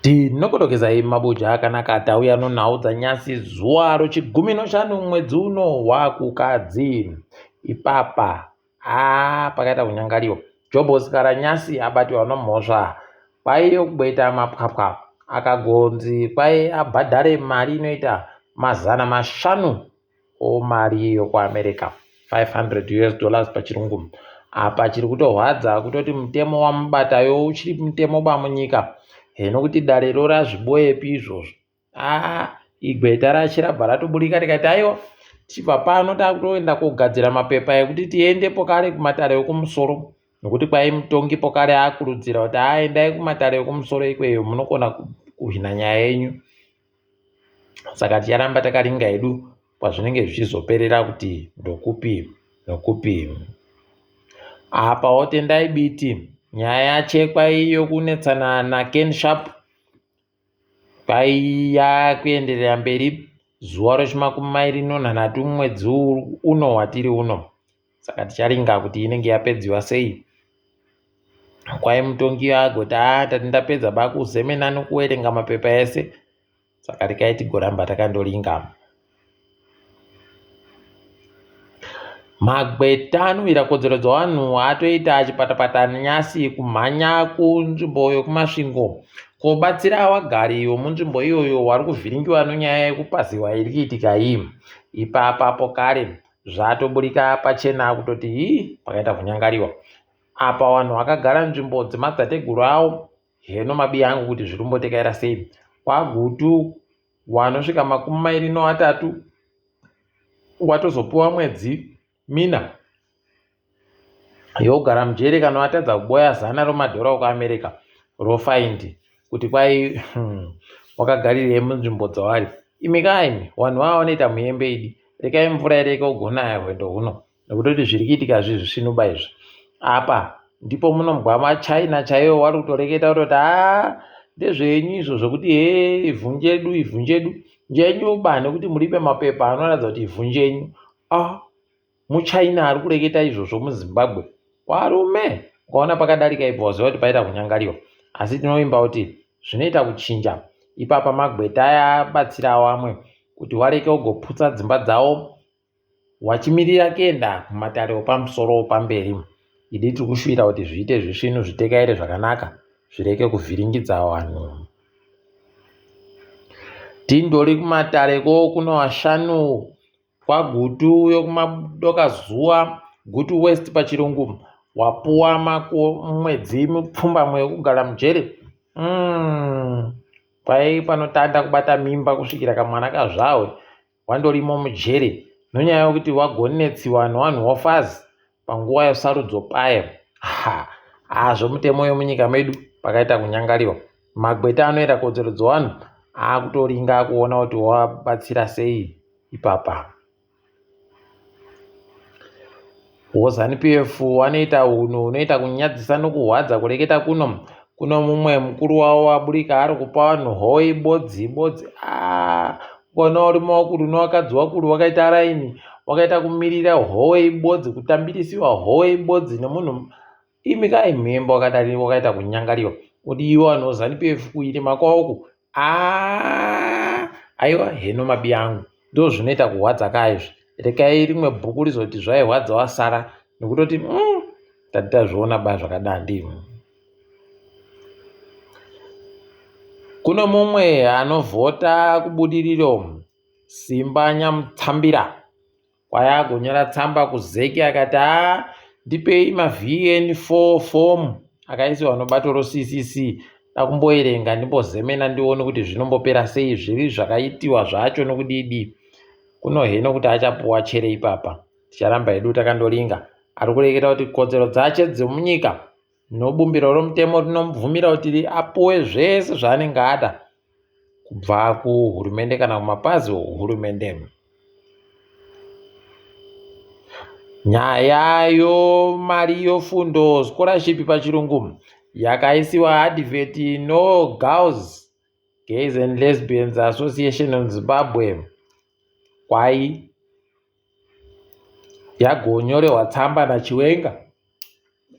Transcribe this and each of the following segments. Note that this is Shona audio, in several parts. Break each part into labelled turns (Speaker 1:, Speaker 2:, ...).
Speaker 1: Tinokudokezai mabuja akanaka tauya nonhau dzanyasi zuva rochigumi noshanu mwedzi uno waKukadzi. Ipapa haa pakaita kunyangariwa. Jobho Sikaranyasi abatiwa nomhosva kwaiyo kugweta mapwapwa akagonzi kwai abhadhare mari inoita 500 omari yokuAmerica 500 us dollars pachirungu. Apa chiri kutorwadza kutoti mutemo wamubatayo uchiri mutemo ba munyika nokuti dare rorazviboepi izvozvo. Aa igweta rachi rabva ratoburika rikati aiwa tichibva pano takutoenda kogadzira mapepa ekuti tiende pokare kumatare ekumusoro nokuti kwai mutongi pokare akurudzira kuti aendai kumatare ekumusoro ikweyo munokona kuhwina nyaya yenyu. Saka ticharamba takaringa hedu kwazvinenge zvichizoperera kuti ndokupi nokupi. Apawo Tendai Biti nyaya yachekwa iyo kunetsana naKen Sharp kwaiya kuenderera mberi zuva rechimakumi mairi nonhanhatu mwedzi uno watiri uno. Saka ticharinga kuti inenge yapedziwa sei. Kwai mutongi agoti haa tati ndapedza bakuzemena nokuwerenga mapepa ese. Saka regai tigoramba takandoringa. Magweta anowira kodzero dzevanhu atoita chipatapata nyasi kumhanya kunzvimbo yekuMasvingo kobatsira vagari vemunzvimbo iyoyo vari kuvhiringiwa nenyaya yekupaziwa iri kuitika iyi. Ipapa pokare zvatoburika pachena kutoti hii pakaita kunyangariwa. Apa vanhu vakagara nzvimbo dzemadzitateguru avo heno mabiya angu kuti zviri kumbotekaira sei. KwaGutu wanosvika 23 watozopuwa mwedzi mina yogara mujeri kana watadza kuboya 100 romadhora okuAmerica rofaindi kuti kwai wakagarirei munzvimbo dzawari. Imi kaimi vanhu vava vanoita muyembe idi rekai mvura ireke kugonaya hwendo huno nekutoti zviri kuitika zvi zvisvinuba izvi. Apa ndipo munombwa machina chaiwo wari kutoreketa kutoti haa ndezvenyu izvo zvekuti hee ivhu njedu ivhu njedu njenyuba nekuti muripe mapepa anoratidza kuti ivhu njenyu. Ah muchina ari kureketa izvozvo muZimbabwe varume ukaona pakadarika ipo waziva kuti paita kunyangariwa asi tinovimba kuti zvinoita kuchinja ipapa magweta aya abatsira vamwe kuti wareke ugoputsa dzimba dzavo wachimirira kuenda kumatare opamusoro opamberi. Idi tiri kushuvira kuti zviite zvisvinu zvitekaire zvakanaka zvireke kuvhiringidza vanhu. Tindori kumatare ko kuno vashanu kwaGutu yokumadoka zuva Gutu West pachirungu wapuwa mwedzi mipfumbamwe yekugara mujeri. Kwai panotanda kubata mimba kusvikira kamwana kazvahwe wandorimo mujeri nonyaya yekuti wagonetsiwa newanhu wofazi panguva yesarudzo paye. Ha, hazvo mutemo yemunyika medu pakaita kunyangariwa. Magweta anoera kodzero dzevanhu akutoringa kuona kuti wabatsira sei ipapa. WoZanu PF wanoita hunhu hunoita kunyadzisa nokuhwadza kureketa kuno. Kuno mumwe mukuru wavo waburika ari kupa vanhu hoi bodzi bodzi. Ah, ukaona varume vakuru nevakadzi vakuru vakaita raini vakaita kumirira hoi bodzi kutambirisiwa hoi bodzi nemunhu imi kai mhembo wakadari wakaita kunyangariwa udiwa vanhu veZanu PF kuirima kwavo Aaah aiwa heno mabiyangu ndozvinoita kurwadza ka izvi rekai rimwe bhuku rizoti zvairwadza wasara nekutoti umm tati tazviona ba zvakadandi. Kune mumwe anovhota kubudiriro Simba Nyamutsambira Kwai agonyora tsamba kuZEC akati haa ndipei maVN4 form akaisiwa nobato roCCC dakumboerenga ndimbozemena ndione kuti zvinombopera sei zviri zvakaitiwa zvacho nokudidi kuno heno kuti achapuwa chere ipapa ticharamba hedu takandoringa ari kureketa kuti kodzero dzache dzemunyika nobumbiro romutemo rinomubvumira kuti apuwe zvese zvaanenge ada kubva kuhurumende kana kumapazi ohurumende. Nyaya yomari yofundo scholarship pachirungu yakaisiwa advert no girls gays and lesbians association of Zimbabwe kwai yagonyorehwa tsamba naChiwenga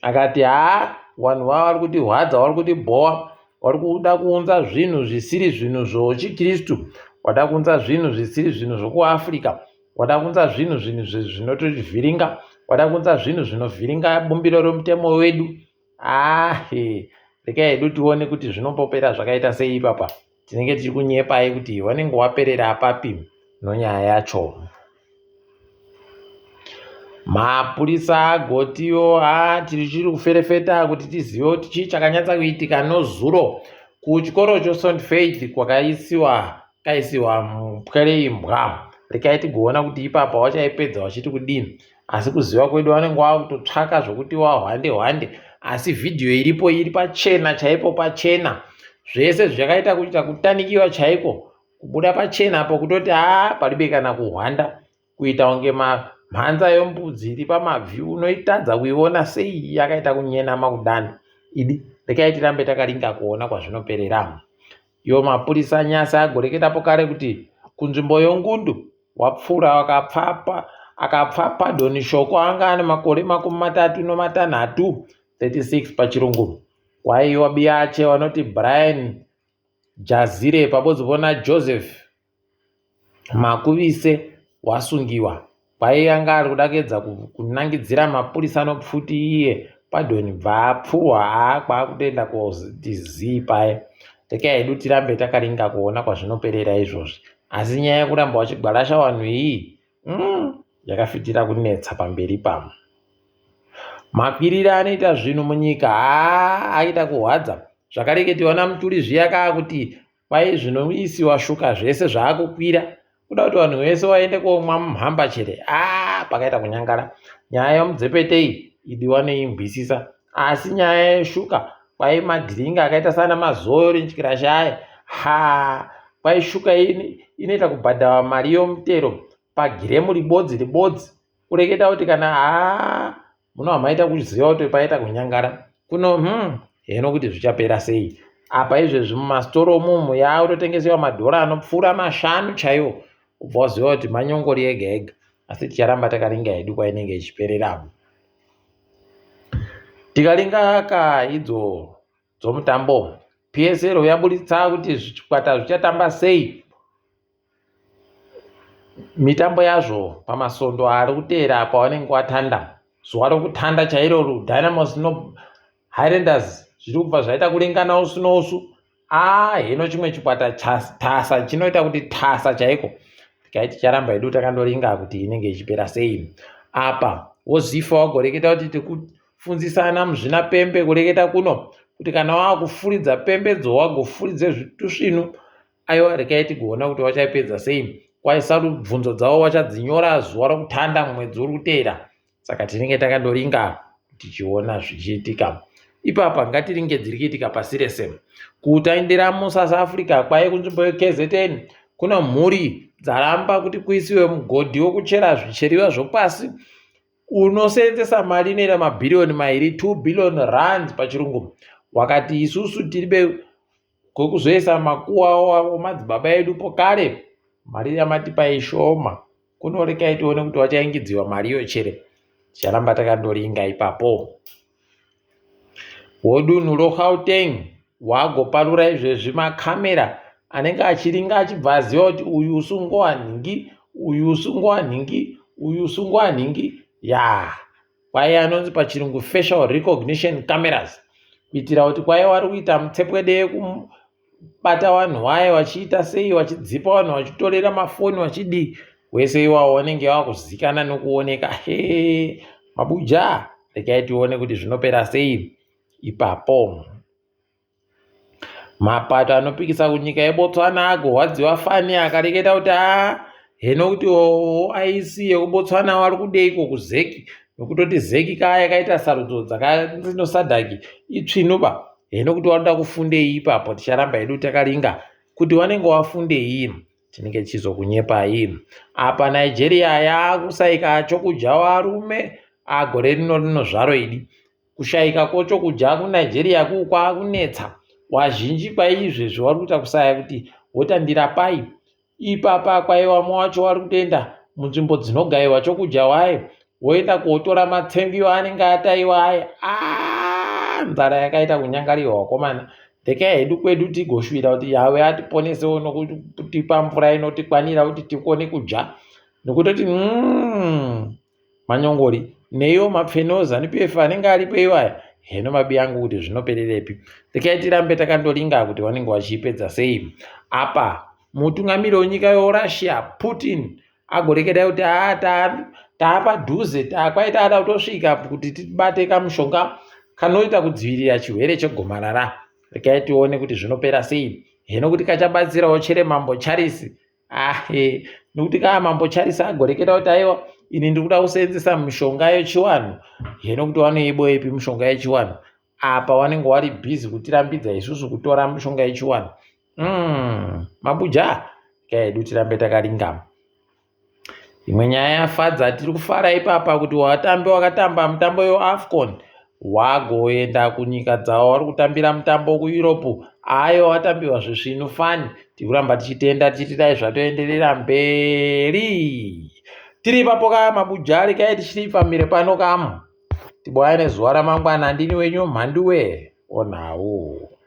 Speaker 1: akati haa vanhu vava vari kutihwadza vari kutibhowa. Wari kuda kuunza zvinhu zvisiri zvinhu zvochiKristu. Wada kuunza zvinhu zvisiri zvinhu zvokuAfrica. Wada kuunza zvinhu zvinhu zvinotivhiringa. Wada kuunza zvinhu zvinovhiringa bumbiro romutemo wedu. Ahe, regai hedu tione kuti zvinombopera zvakaita sei ipapa. Tinenge tichiri kunyepai kuti wanenge waperera papi nonyaya yacho. Mapurisa agotiwo ha tichiri kuferefeta kuti tizive kuti chii chakanyatsa kuitika nozuro kuchikoro choSt Faith kwakaisiwa kaisiwa mupwere imbwa. Rekai tigoona kuti ipapa wachaipedza wachiti kudini. Asi kuziva kwedu vanenge vakutotsvaka zvokuti wahwande hwande asi vhidhiyo iripo iri pachena chaipo pachena. Zvese zvakaita kuita kutanikiwa chaiko kubuda pachena apo kutoti haa paribe kana kuhwanda kuita kunge mhanza yembudzi iri pamabvi unoitadza kuiona sei yakaita kunyenama kudano idi rekai tirambe takaringa kuona kwazvinoperera iwo mapurisa nyasa agoreketapo kare kuti kunzvimbo yongundu wapfuura akapfapa akapfa Pardon Shoko anga ane makore 36 36 pachirungu kwaiwa biyache vanoti Brian Jazire pabodzi pona Joseph Makuvise wasungiwa. Kwai anga ari kuda kuedza kunangidzira mapurisa nopfuti iye Pardon bvaapfurwa haa kwaakutoenda koti zii paye. Rekai hedu tirambe takaringa kuona kwazvinoperera izvozvi. Asi nyaya yekuramba wachigwarasha vanhu iyi yakafitira kunetsa pamberi pamo. Makwiriro anoita zvinhu munyika haa aita kuhwadza. Zvakareketiwa naMutuli zviya kaa kuti kwai zvinoisiwa shuka zvese zvaakukwira kuda kuti vanhu vese vaende komwa mumhamba chere aa pakaita kunyangara. Nyaya yemudzepete iyi idiwa neinzwisisa asi nyaya yeshuka kwai madhiringi akaita sana mazoyo rentyirasha aya ha kwai shuka inoita kubhadhara mari yomutero pagiremu ribodzi ribodzi kureketa kuti kana haa munova maita kuziva kuti paita kunyangara kuno heno kuti zvichapera sei apa izvezvi mumasitoro umumu yaakutotengesewa madhora anopfuura 5 chaiwo ubva waziva kuti manyongori ega ega asi ticharamba takaringa hedu kwainenge ichiperera. Tikaringa ka idzo dzomutambo PSL yaburitsa kuti zvikwata zvichatamba sei mitambo yazvo pamasondo ari kuteera pavanenge watanda zuva rokutanda chairo Dynamos no Highlanders zviri kubva zvaita kuringana usu nousu aa hino chimwe chikwata tasa chinoita kuti tasa chaiko tikai ticharamba hedu takandoringa kuti inenge ichipera sei apa wozifa wagoreketa kuti tikufunzisana muzvinapembe kureketa kuno kuti kana wakufuridza pembedzo wagofuridze zvitusvinu aiwa rekai tigoona kuti wachaipedza sei kwaisa bvunzo dzavo wachadzinyora zuva rokutanda mwedzi uri kuteera saka tinenge takandoringa tichiona zvichiitika ipapa ngatiringe dziri kuitika pasi rese kutaindira musouth africa kwaye kunzvimbo yeKZN kuna mhuri dzaramba kuti kuisiwe mugodhi wokuchera zvicheriwa zvopasi unoseenzesa mari inoita mabhiriyoni mairi 2 billion rands pachirungu wakati isusu tiribe kwekuzoisa makuwa omadzibaba edu pokare mari yamatipa ishoma kunorekai tione kuti wachaingidziwa mari iyo chere ticharamba takandoringa ipapo wodunhu roGauteng wagoparura izvezvi makamera anenge achiringa achibva aziva kuti uyu usungwa nhingi uyu usungwa nhingi uyu usungwa nhingi ya kwai anonzi pachirungu facial recognition cameras kuitira kuti kwai wari kuita mutsepwede yekubata vanhu vaye vachiita sei vachidzipa vanhu vachitorera mafoni vachidii wese iwawo wanenge wakuzikana nokuoneka he mabuja regai tione kuti zvinopera sei ipapo mapato anopikisa kunyika yebotswana agorwadziwa fani akareketa kuti a heno kuti OIC yekubotswana vari kudeiko kuZEC nokutoti ZEC kaa yakaita sarudzo dzakanzi noSADC itsvinuba heno kuti vanoda kufundei ipapo ticharamba hedu takaringa kuti vanenge vafundei tinenge tichizokunyepai apa Nigeria yakusaika chokudya varume agore rino rino zvaro idi kushaika kwochokudya kuNigeria kuu kwakunetsa wazhinji kwaizvezvi vari kuita kusaya kuti wotandira pai ipapa kwaiva wacho vari kutoenda munzvimbo dzinogayiwa chokudya waye woenda kotora matsengiyo anenge ataiwa aya a nzara yakaita kunyangariwa wakomana. Rekai hedu kwedu tigoshuvira kuti Yahweh atiponesewo nokutipa mvura inotikwanira kuti tikone kudya nokutoti mm, manyongori neiwo mapfeni eZanu PF anenge aripo iwaya heno mabi angu kuti zvinopererepi. Rekai tirambe takandoringa kuti vanenge vachiipedza sei. Apa mutungamiri wenyika yeRussia Putin agoreketa kuti haa taapadhuze taakwai taada kutosvika kuti tibate kamushonga kanoita kudzivirira chirwere chegomarara. Regai tione kuti zvinopera sei. Hino kuti kachabatsirawo chere mambo Charles ahe nekuti kaa mambo Charles agoreketa kuti aiwa ini ndiri kuda kuseenzesa mishonga yechiwanhu hino kuti wanoiboepi mishonga yechiwanhu apa wanenge wari busy kutirambidza isusu kutora mishonga yechiwanhu mm, mabuja kaedu tirambe takaringama. Imwe nyaya yafadza tiri kufara ipapa kuti watambi wakatamba mutambo weAfcon wagoenda kunyika dzavo vari kutambira mutambo kuEurope ayo watambiwa zvisvinu fani tiri kuramba tichitenda tichiti dai zvatoenderera mberi tiri ipapo ka mabujari kai tichifambire pano kamu tibwaya nezuva ramangwana ndini wenyu mhanduwe onhau.